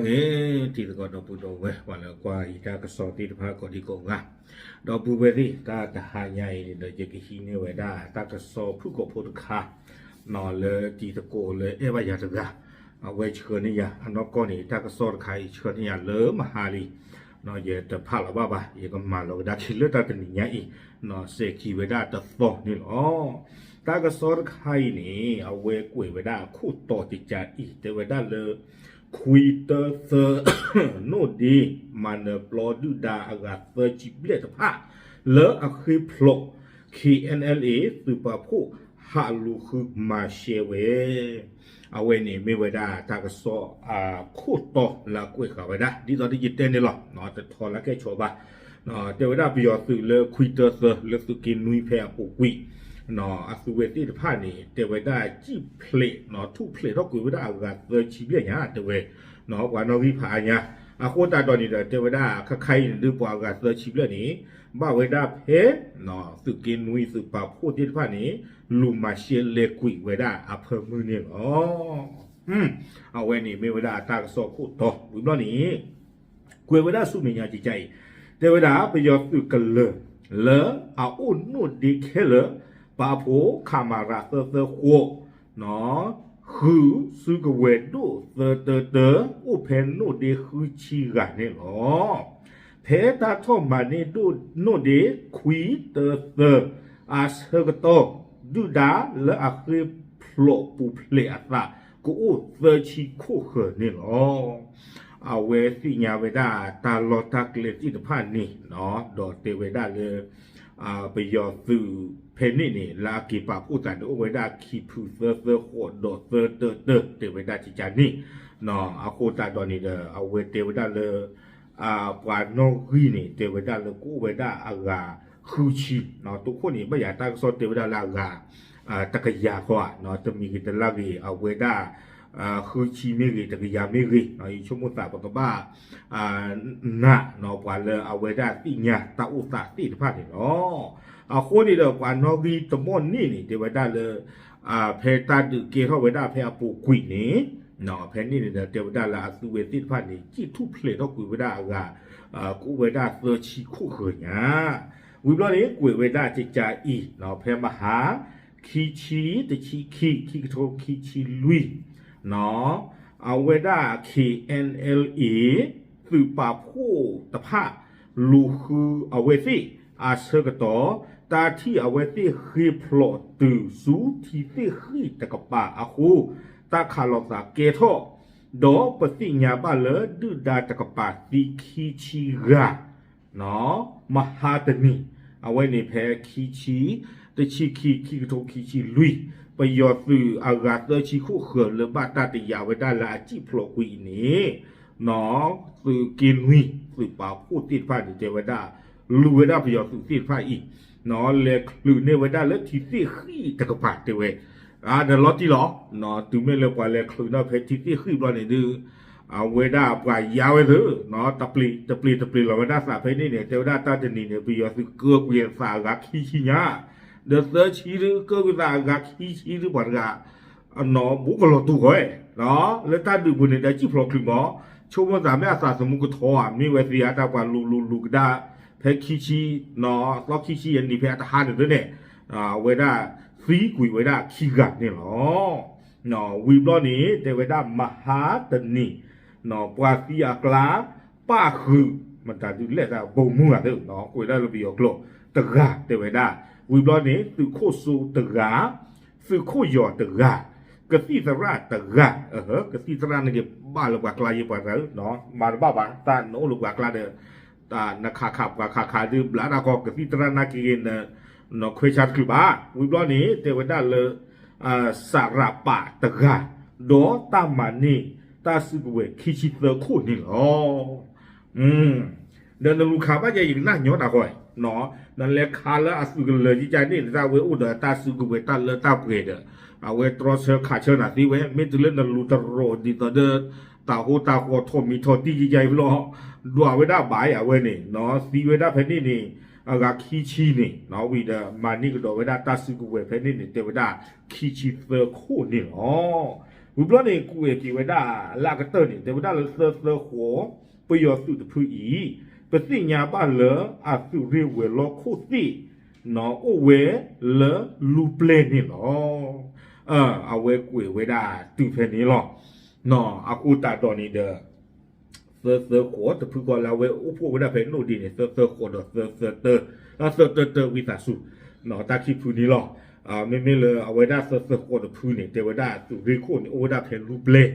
ဂ့ၤ တံၤသကိးဒီပုၢ်ဒီဝဲၢ် ပှၤလၢကွၢ်ယတၢ်ကစီၣ်သ့ၣ်တဖၣ်ကိးဒံကိးဂၤ, ဒီပုၢ်ဝဲၢ်သ့ၣ် တၢ်တဟါညါအံၤန့ၣ်ဒီး ယကဟံးန့ၢ်ဝဲဒၣ်တၢ်ကစီၣ်ဖုၣ်ကိာ်ဖိတခါ လၢတံၤသကိးလၢအဲၣ်ဘၣ်ယၤတဂၤ, အဝဲဆှၢန့ၢ်ယၤ အနီၢ်ကီၢ်န့ၣ် တၢ်ကစီၣ်တခါအံၤဆှၢန့ၢ်ယၤလၢမဟါလံ, ယတဖးလီၤဘၣ်ဘၣ် ယကမၤလီၤကဒါက့ၤလၢတၢ်တနံၤညါအံၤ, စဲးကံၤဝဲဒၣ်တသီန့ၣ်လီၤ. တၢ်ကစီၣ်တခါအံၤန့ၣ် အဝဲကွဲးဝဲဒၣ်အခိၣ်တီတကးအံၤ တဲဝဲဒၣ်လၢ ခွံတၢသၢ နိၣ်ဒ့ မၤနၢၤပျီဒုၣ်ဒါအဂၤသၢဆံဘျဲၣ်တဖၣ် လၢအဃ့ၢ်ဖျိး ခ့ၣ်အဲၣ်အဲၣ်လ်အ့ သုးပာ်ဖှိၣ်ဟးလူၤဃုမၤရှဲဝဲ အဝဲန့ၣ်မ့ၢ်ဝဲဒၣ်တၢ်ကစီၣ်အခိၣ်တီလၢအကွဲးဃာ်ဝဲဒၣ် ဒ်သိးဒီးယတဲန့ၣ်လီၤ, တထီလၢကဲၣ်ဆိးဘၣ်, တဲဝဲဒၣ်ပယီၤသုးလၢခွံတၢသၢ လၢသုးက့နွံဖဲအပူၤကွံာ် အသုးဝဲသ့ၣ်တဖၣ်န့ၣ် တဲဝဲဒၣ်စံၣ်ဖျဲး ထူၣ်ဖျဲးထီၣ်ကွံာ်ဝဲဒၣ်အဂၤသၢဆံဘျဲၣ်ညါ တဲဝဲ, ပှၤနီၣ်ဂံၢ်ဖးအါညါ, အဃိသတးဒီးန့ၣ်ဒီး တဲဝဲဒၣ်ခါခါအံၤန့ၣ်ဒုး ပှၤအဂၤသၢဆံဘျဲၣ်န့ၣ် ဘၣ်ဝဲဒၣ်ဖဲ သုးက့နွံသုးပာ်ဖှိၣ်သ့ၣ်တဖၣ်န့ၣ် လူၤမၤရှဲလဲၤကွံာ်ဝဲဒၣ်အဖၢမုၢ်န့ၣ်လီၤ. အဝဲန့ၣ်မ့ၢ်ဝဲဒၣ်အတၢ်ကစီၣ်ခိၣ်တီ ဝံၤဘျီန့ၣ် ကွဲးဝဲဒၣ်ဆူမဲာ်ညါကကါအံၤ, တဲဝဲဒၣ်ပယီၤသုးကလၢၤ လၢအအိၣ်နိၣ်ဒ့ခဲလၢာ် ပာ်ဖှိၣ် ခမရ သၢသၢဃိး ဃုစုကဝဲၤဒိၣ်သၢတၢတၢ အိၣ်ဖဲနိၣ်ဒ့ဃုဆံဂၤန့ၣ်လီၤ. ဖဲတၢ်ထီၣ်မၤန့ၢ်ဒိၣ်နိၣ်ဒ့ခွံတၢသၢ အဆၢကတီၢ် ဒုၣ်ဒါလၢအဃ့ၢ်ဖျိးပူၤဖျဲးအသး ကအိၣ်သၢဆံခိၣ်ဃၢၤန့ၣ်လီၤ. အဝဲသ့ၣ်ညါဝဲဒၣ်တၢ်လီၢ်တၢ်ကျဲသ့ၣ်တဖၣ်န့ၣ် ဒီးတဲဝဲဒၣ်လၢ ပယီၤသုးဖဲန့ၣ်န့ၣ် လၢအက့ၤပာ်ဖှိၣ်သးန့ၣ် အိၣ်ဝဲဒၣ်ခံဖုသၢသၢဃိးဒီးသၢတၢတၢ တဲဝဲဒၣ်ကကါန့ၣ်, အဃိသတးဒီးန့ၣ်ဒီး အဝဲတဲဝဲဒၣ်လၢ ပှၤနီၣ်ဂံၢ်န့ၣ် တဲဝဲဒၣ်လၢကအိၣ်ဝဲဒၣ်အဂၤဃုဆံ, တိခိၣ်န့ၣ် ဘၣ်ယၤတၢ်ကစီၣ်တဲဝဲဒၣ်လၢအဂၤ တကယၤဃီဧါ, တမံၤဂ့ၤတလၢ်ဂ့ၤ အဝဲဒၣ် ဃုဆံမ့ၢ်ဂ့ၤ တကယၤမ့ၢ်ဂ့ၤ, ယဆိကမိၣ်သးပကဘၣ် နာ် ပှၤလၢအဝဲဒၣ်သ့ၣ်ညါတၢ်အိၣ်သးသ့ၣ်တဖၣ်န့ၣ်လီၤ. အဃိန့ၣ်ဒီး ပှၤနီၣ်ဂံၢ်တဘီန့ၣ်န့ၣ် တဲဝဲဒၣ်လၢ ဖဲတၢ်ဒုးကဲထီၣ်ဝဲဒၣ်ဖဲအပူၤကွံာ်န့ၣ် ဖဲန့ၣ်န့ၣ်ဒီး တဲဝဲဒၣ်လၢအသုးဝဲသ့ၣ်တဖၣ်န့ၣ် စံၣ်ထူၣ်ဖျဲးထီၣ်ကွံာ်ဝဲဒၣ်အဂၤ ကအိၣ်ဝဲဒၣ်သၢဆံခိၣ်ဃၢၤညါ, ဝံၤဘျီန့ၣ် ကွဲးဝဲဒၣ်ကကါအံၤ ဖဲမဟါ ခံဆံ တဆံခံ ခံကထိခံဆံလွံၢ် အဝဲဒၣ် ခ့ၣ်အဲၣ်အဲၣ်လ်အ့ သုးပာ်ဖှိၣ်တဖၣ် လူၤဃုအဝဲသ့ၣ်အဆၢကတီၢ် တၢ်ထံၣ်အဝဲသ့ၣ်ဃ့ၢ်ဖျိးတုၤဆူထံသ့ၣ်ဃံၣ်တကပၤအဃိ တၢ်ခးလိာ်သးကဲထီၣ် ဒီးပသ့ၣ်ညါဘၣ်လၢဒုၣ်ဒါတကပၤသံခံဆံဂၤ မဟါတနံၤ အဝဲန့ၣ်ဖဲခံဆံ တဆံခံ ခံကထိခံဆံလွံၢ် ပယီၤသုးအဂၤသၢဆံခိၣ်ဃၢၤလၢဘၣ်တၢ်တယာ်ဝဲဒၣ်လၢအစံၣ်ဖျိးကွံာ်အံၤန့ၣ် သုးက့နွံ သုးပာ်ဖှိၣ်သ့ၣ်တဖၣ်န့ၣ် တဲဝဲဒၣ် လူၤဝဲဒၣ်ပယီၤသုးသ့ၣ်တဖၣ်အံၤ လဲၤချုးန့ၢ်ဝဲဒၣ်လၢထံသ့ၣ်ဃံၣ်တကပၤတဲဝဲ ဒီးလီၤတံၢ်လီၤ တုၤမ့ၢ်လၢပှၤလဲၤချုးန့ၢ်ဖဲထံသ့ၣ်ဃံၣ်ဘျီန့ၣ်ဒုး အဝဲဒၣ်ပှၤယါဝဲသ့ၣ် တပျ့ၤတပျ့ၤတပျ့ၤလီၤဝဲဒၣ်သးဖဲန့ၣ်န့ၣ် တဲဝဲဒၣ်တၢ်တနံၤန့ၣ် ပယီၤသုးကၢကွံာ်သးအဂၤခံဆံညါ ဒီးသၢဆံဒုး ကၢကွံာ်သးအဂၤခံဆံဒုးပှၤတဂၤ အနီၢ်ဘူးကလီၤတူာ်ဃီ လၢတၢ်ဒုးပူၤန့ၣ်ဒီးစံၣ်ဖျိးချုးမး ဆိကမိၣ်သးမ့ၢ်အသးသမူကထီဧါ မ့ၢ်ဝဲသ့ဧါ တၢ်ပှၤလူၤလူၤလူၤကဒါ ဖဲခံဆံ သီခံဆံအနံၤဖဲအတဟါန့ၣ်သ့န့ၣ် အဝဲဒၣ်သံကွံာ်ဝဲဒၣ်ခံဂၤန့ၣ်လီၤ. ဝံၤဘျီန့ၣ် တဲဝဲဒၣ်မဟါတနံၤ ပှၤသံအကျါ ပၣ်ဃုာ် မတၤဒုးလဲၣ်တၢ်ဘိးမုၢ်ဂၤသ့ၣ် ကွဲးဒၣ်လၢပယီၤကျိာ် တဂၤတဲဝဲဒၣ် ဝံၤဘျီန့ၣ် သုးခိၣ်စိတဂၤ သုးခိၣ်ယီၤတဂၤ ကသံၣ်သရၣ်တဂၤ ကသံၣ်သရၣ်န့ၣ်က့ၤဘၣ်လၢပှၤကျါယဲပှၤတဂၤ မၤတဘၣ်ဘၣ် တၢ်နအိၣ်လၢပှၤကျါဒီး နခးခးပှၤခးခးဒုးဘျးတၢ်ကီ ကသံၣ်သရၣ်နာ်က့ၤဂ့ၤ နခွဲးဆါတချုးဘၣ် ဝံၤဘျီန့ၣ် တဲဝဲဒၣ်လၢ စရးပးတဂၤ ဒီးတၢ်မၤန့ၢ် တၢ်စုကဝဲၤခံဆံသၢခိၣ်န့ၣ်လီၤ. ဒီးနလူၤခးဘၣ်ယဲ ယကနၣ်ညီနၤဃီ နလဲၤခးလၢအသုးကလၢၤယကန့ၣ် နတၢ်ဝဲအိၣ်ဒီးတၢ်စုကဝဲၤတၢ်လၢတၢ်ပှဲၤဒီး အဝဲတြီဆၢခးဆၢနၤသ့ဝဲ မ့ၢ်တုၤလၢနလူၤတရီးဒ်သိးဒီး တၢ်ဟိတၢ်ဃီထီၣ်မံၤထီၣ်တံၢ်ယကအံၤဘျီ ဒွးဝဲဒၣ်ဘၣ်အဝဲန့ၣ် သံဝဲဒၣ်ဖဲန့ၣ်န့ၣ် အဂၤခံဆံန့ၣ် ဝံၤဒီးမၤန့ၢ်ကဒီးဝဲဒၣ်တၢ်စုကဝဲၤဖဲန့ၣ်န့ၣ် တဲဝဲဒၣ်ခံဆံသၢခိၣ်န့ၣ်လီၤ. ဝံၤဘျီန့ၣ် ကွဲးက့ၤဝဲဒၣ်လၢအကတၢၢ်န့ၣ် တဲဝဲဒၣ်လၢသၢသၢဃီ ပယီၤသုးတဖုအံၤ ပသ့ၣ်ညါဘၣ်လၢအသုးရ့ၣ်ဝဲၤလီၢ်ခိၣ်သ့ၣ် အိၣ်ဝဲလၢလူပျဲၢ်န့ၣ်လီၤ. အဝဲကွဲးဝဲဒၣ်တုၤဖဲန့ၣ်လီၤ. အဃိသတးဒီးန့ၣ်ဒီး သၢသၢဃီတဖုဃီလၢအဝဲအိၣ်ဖှိၣ်ဝဲဒၣ်ဖဲနိၣ်ဒ့န့ၣ် သၢသၢဃီဒီးသၢသၢတၢ, သၢသၢတၢဝံသးစူၤ တၢ်ခံဖုန့ၣ်လီၤ. မ့မ့ၢ်လၢအဝဲဒၣ်သၢသၢဃီတဖုန့ၣ် တဲဝဲဒၣ်သုးရ့ၣ်ခိၣ်န့ၣ် အိၣ်ဝဲဒၣ်ဖဲလူပျဲၢ်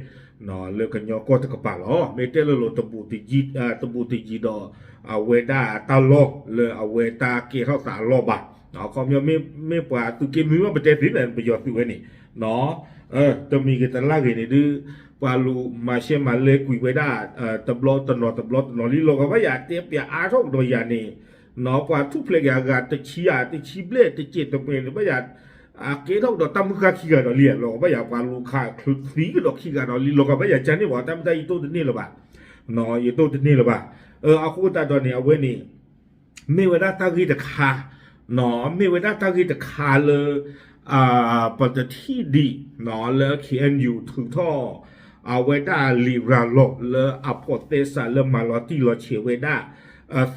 လၢကညီကီၢ်တကပၤလီၤ. မ့ၢ်တဲလၢလီၤ တဘူးတယံၤဒီး အဝဲဒၣ်တၢ်လီၢ်လၢအဝဲတၢ်ကဲထီၣ်သးအလီၢ်ဘၣ်. အခီပညီမ့ၢ်ပှၤသုးက့နွံမ့ၢ်ပတဲသ့န့ၣ် ပယီၤသုးဝဲန့ၣ် တမံၤဂ့ၤတလါဂ့ၤန့ၣ်ဒုး ပှၤလူၤမၤရှဲမၤလဲကွံာ်ဝဲဒၣ် တဘျီတနီၤတဘျီတနီၤလံ လီၤဂာ်ဘၣ်ယၤတဲပၠးအါထီၣ်ကဒီးယၤန့ၣ် ပှၤထူၣ်ဖျဲးက့ၤအဂၤတဆံဧါ တဆံဘျဲၣ်တစဲးတမှဲၤန့ၣ် ဘၣ်ယၤ အကဲထီၣ်ကဒီးတၢ်မုၢ်ဃၢ်ခံဂၤဒီးလံ လီၤဂာ်ဘၣ်ယၤ ပှၤလူၤခးသံကဒီးခံဂၤဒီးလံ လီၤဂာ်ဘၣ်ယၤ ကန့ၢ်ဘၣ် တၢ်မ့ၢ်တၢ်ယတိၢ်တန့ၢ်လၢၤဘၣ် ယတိၢ်တန့ၢ်လၢၤဘၣ်. အဃိသတးဒီးန့ၣ် အဝဲန့ၣ် မ့ၢ်ဝဲဒၣ်တၢ်ဂ့ၢ်တခါ မ့ၢ်ဝဲဒၣ်တၢ်ဂ့ၢ်တခါလၢ ပတထံၣ်ဒံး လၢ ခ့ၣ်အဲၣ်ယူၣ် ထုးထီၣ် အဝဲဒၣ်လံာ်ရၤလီၤလၢအဖိးသဲစးလၢမၤလီၤတံၢ်လီၤဆဲးဝဲဒၣ်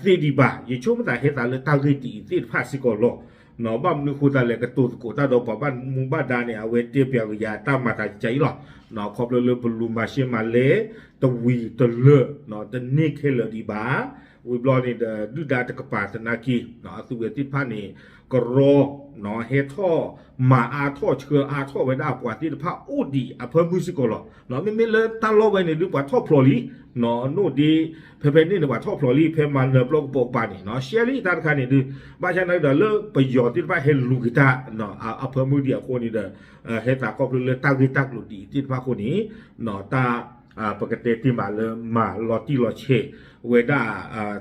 သ့ဒံးဘၣ်. ယဆိကမိၣ်သးဟဲသးလၢတၢ်ဂ့ၢ်ဒ်အံၤသ့ၣ်တဖၣ်စ့ၢ်ကီးလီၤ. ဘၣ်မနုၤဃိသတးလဲၣ် ကတိၤသကိးတၢ်ဒီးပှၤဘၣ်မူဘၣ်ဒါန့ၣ် အဝဲတဲပၠးကယၤတၢ်မၤတၢ်ကယၤအံၤလီၤ. ခီဖျိလၢပလူၤမၤရှဲမၤလဲ တဝံၤတလၢာ် တန့ၢ်ခဲလၢာ်ဒံးဘၣ်. ဝံၤဘျီန့ၣ်ဒီး ဒုၣ်ဒါတကပၤသနာ်က့ အသုးဝဲသ့ၣ်တဖၣ်န့ၣ် ကရီ ဟဲထီၣ်မၤအါထီၣ်ဆှၢအါထီၣ်ဝဲဒၣ်ပှၤသ့ၣ်တဖၣ်အိၣ်ဒံးအဖၢမုၢ်စ့ၢ်ကီးလီၤ. မ့မ့ၢ်လၢတၢ်လီၢ်ဝဲန့ၣ်ဒုး ပှၤထီၣ်ဖျိးလံ နိၣ်ဒ့ ဖဲဖဲန့ၣ်န့ၣ် ပှၤထီၣ်ဖျိးလံ ဖဲမၤနၢၤပျီကပိာ်ကပၤန့ၣ် ရှဲလံတၢ်တခါန့ၣ်ဒုး ဘၣ်ဆၣ်နာ်က့ဒီးလၢပယီၤသ့ၣ်တဖၣ်ဟဲလူၤက့ၤတၢ် အဖၢမုၢ်ဒံးအဃိန့ၣ်ဒီး ဟဲသးခီဖျိလၢတၢ်ဂ့ၢ်တၢ်ကျိၤဒ်အံၤသ့ၣ်တဖၣ်အဃိန့ၣ် တၢ် ပကတဲတ့ၢ်မးလၢမၤလီၤတံၢ်လီၤဆဲးဝဲဒၣ်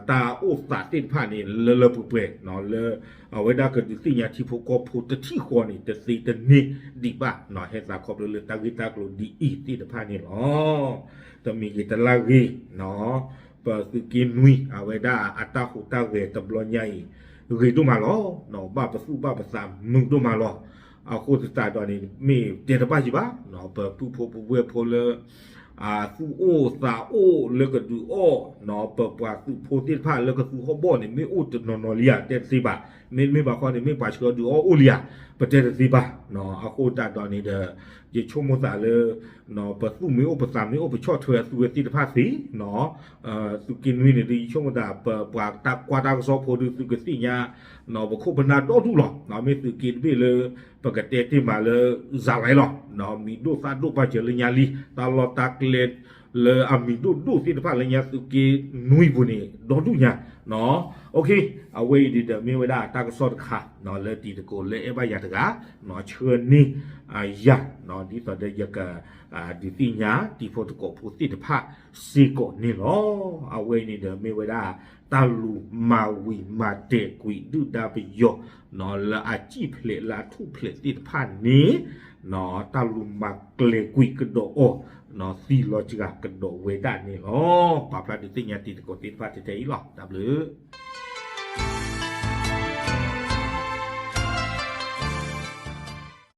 တၢ်အိၣ်သးသ့ၣ်တဖၣ်န့ၣ် လၢလၢပှဲၤပှဲၤ လၢအဝဲဒၣ်ကဒုးသ့ၣ်ညါထံဖိကီၢ်ဖိတထံၣ်ဃီန့ၣ် တသ့တန့ၢ်ဒံးဘၣ် ဟဲသးခီဖျိလၢတၢ်ဂ့ၢ်တၢ်ကျိၤဒ်အံၤသ့ၣ်တဖၣ်န့ၣ်လီၤ. တမံၤဂ့ၤတလါဂ့ၤ ပသုးက့နွံ အဝဲဒၣ်အတၢ်ဟူးတၢ်ဂဲၤတဘျီညါအံၤ ဂ့ၤဒိၣ်မးလီၤ. ဘၣ်ပသူၣ်ဘၣ်ပသးမုာ်ဒိၣ်မးလီၤ. အဃိသတးဒီးန့ၣ် မ့ၢ်တဲတဘၣ်ယံၤဘၣ် ပပုၢ်ဖိပဝဲၢ်ဖိလၢ သူၣ်အိၣ်သးအိၣ်လၢကဒုးအီၣ် ပပှၤသုးဖိသ့ၣ်တဖၣ်လၢကသူဟီၣ်ဘီၣ်န့ၣ် မ့ၢ်အိၣ်တနီၤနီၤလံဧါ တဲတသ့ဘၣ်. မ့တမ့ၢ်ဘၣ်ဃီန့ၣ် မ့ၢ်ပှၤဆှၢဒုးအီၣ်အိၣ်လံဧါ ပတဲတသ့ဘၣ်. အဃိသတးဒီးန့ၣ်ဒီး ယဆိကမိၣ်သးလၢ ပသူၣ်မ့ၢ်အိၣ်ပသးမ့ၢ်အိၣ် ပဆီၣ်ထွဲအသုဝဲသ့ၣ်တဖၣ်သ့ သုးက့နွံန့ၣ်ဒုး ယဆိကမိၣ်သး ပပှၤတၢ်ကွၢ်တၢ်ကစီၣ်ဖိဒုး သုကသ့ၣ်ညါ ပခိၣ်ပနၢ်ဒီဒူၣ်လီၤ. မ့ၢ်သုးက့တဘ့ၣ်လၢ ပကတဲတ့ၢ်မးလၢ စၤလါလီၤ. မံၤဒိၣ်သၣ်ဒိၣ်ပာ်စၢၤလၢညါလံ တၢ်လီၢ်တၢ်ကျဲ လၢအမံၤဒိၣ်ဒိၣ်သ့ၣ်တဖၣ်လၢညါသုးက့နွံပူၤန့ၣ် ဒီဒူၣ်ညါ အဝဲအံၤဒ်ဒီးမ့ၢ်ဝဲဒၣ်တၢ်ကစီၣ်တခါ လၢတံၤသကိးလၢအဲၣ်ဘၣ်ယၤတဂၤ ဆှၢန့ၢ်ယၤ ဒ်သိးဒီးယက ဒုးသ့ၣ်ညါတံၤဖိသကိးဖိသ့ၣ်တဖၣ်စ့ၢ်ကီးန့ၣ်လီၤ. အဝဲအံၤန့ၣ်ဒီးမ့ၢ်ဝဲဒၣ် တၢ်လူၤမၤဝံၤမၤတဲာ်ကွံာ်ဒုၣ်ဒါပယီၤ လၢအစံၣ်ဖျဲးလၢအထူၣ်ဖျဲးသ့ၣ်တဖၣ်န့ၣ် တၢ်လူၤမၤကျဲၤကွံာ်ကဒီးအီၤ သံလီၤစှၤကဒီးဝဲဒၣ်န့ၣ်လီၤ. ပာ်ဖျါဒုးသ့ၣ်ညါတံၤသကိးသ့ၣ်တဖၣ်ထဲထဲအံၤလီၤ. တၢ်ဘျုး